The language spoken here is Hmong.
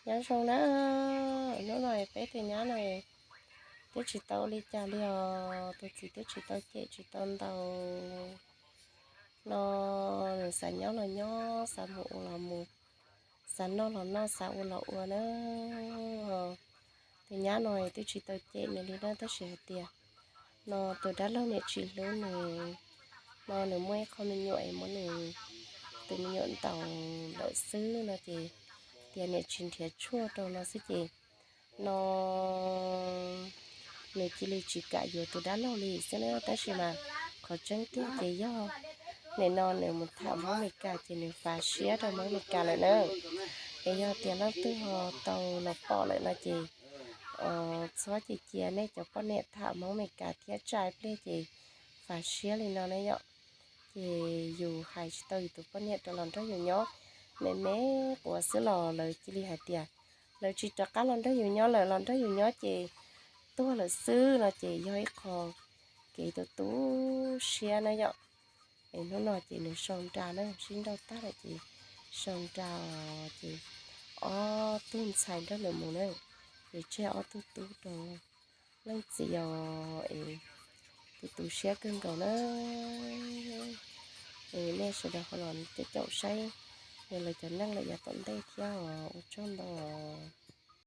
Nyob zoo na, hnub no peb tus nyab no twb tsis tau ua li cas li os, tus txiv twb tsis tau cem tsis tau ntaus no, nws xav nyob los nyob, xav mus ua los mus, xav noj los noj, xav ua los ua na. Tus nyab no twb tsis tau cem nws li na, tab sis hais tias no tus dab laug niam tsis hlub nws, no nws muaj ib qho me nyuam es muab nws tus me nyuam ntaus lawm xwb no ces tias niam tsis nrhiav tshuaj rau no xwb ces no nws cia li tsis kam yuav tus dab laug li xwb na. Tab sis mas qhov tseeb tiag ces yog nim no nws mus tham Hmoob Meskas ces nws fav siab rau Hmoob Meskas lawm na. Es yog tias leej twg ho tau los pom lawm no ces txhob cia cia nej cov poj niam tham Hmoob Meskas thiab tsa ib pliag ces fav siab li no na yom. Ces yus hais tsis tau yus tus poj niam rau los nrog yus nyob, me me quav xwb los lawv cia li hais tias lawv tsis rov qab los nrog yus nyob lawm, los nrog yus nyob ces tuag lawm xwb no ces yog ib qho kev tu tu siab na yom. Es hnub no ces nws sau nra na, sib nrauj tag lawm ces sau nra ces ob tug ntxhais nrog nws mus na, ces tseg ob tug tub rau leej txiv os. Es tu tu siab kawg nkaus na. Es nej sawv daws ho los caum caum saib nws lawv cov neej lawm yav tom ntej thiab os, ua tsaug ntau os.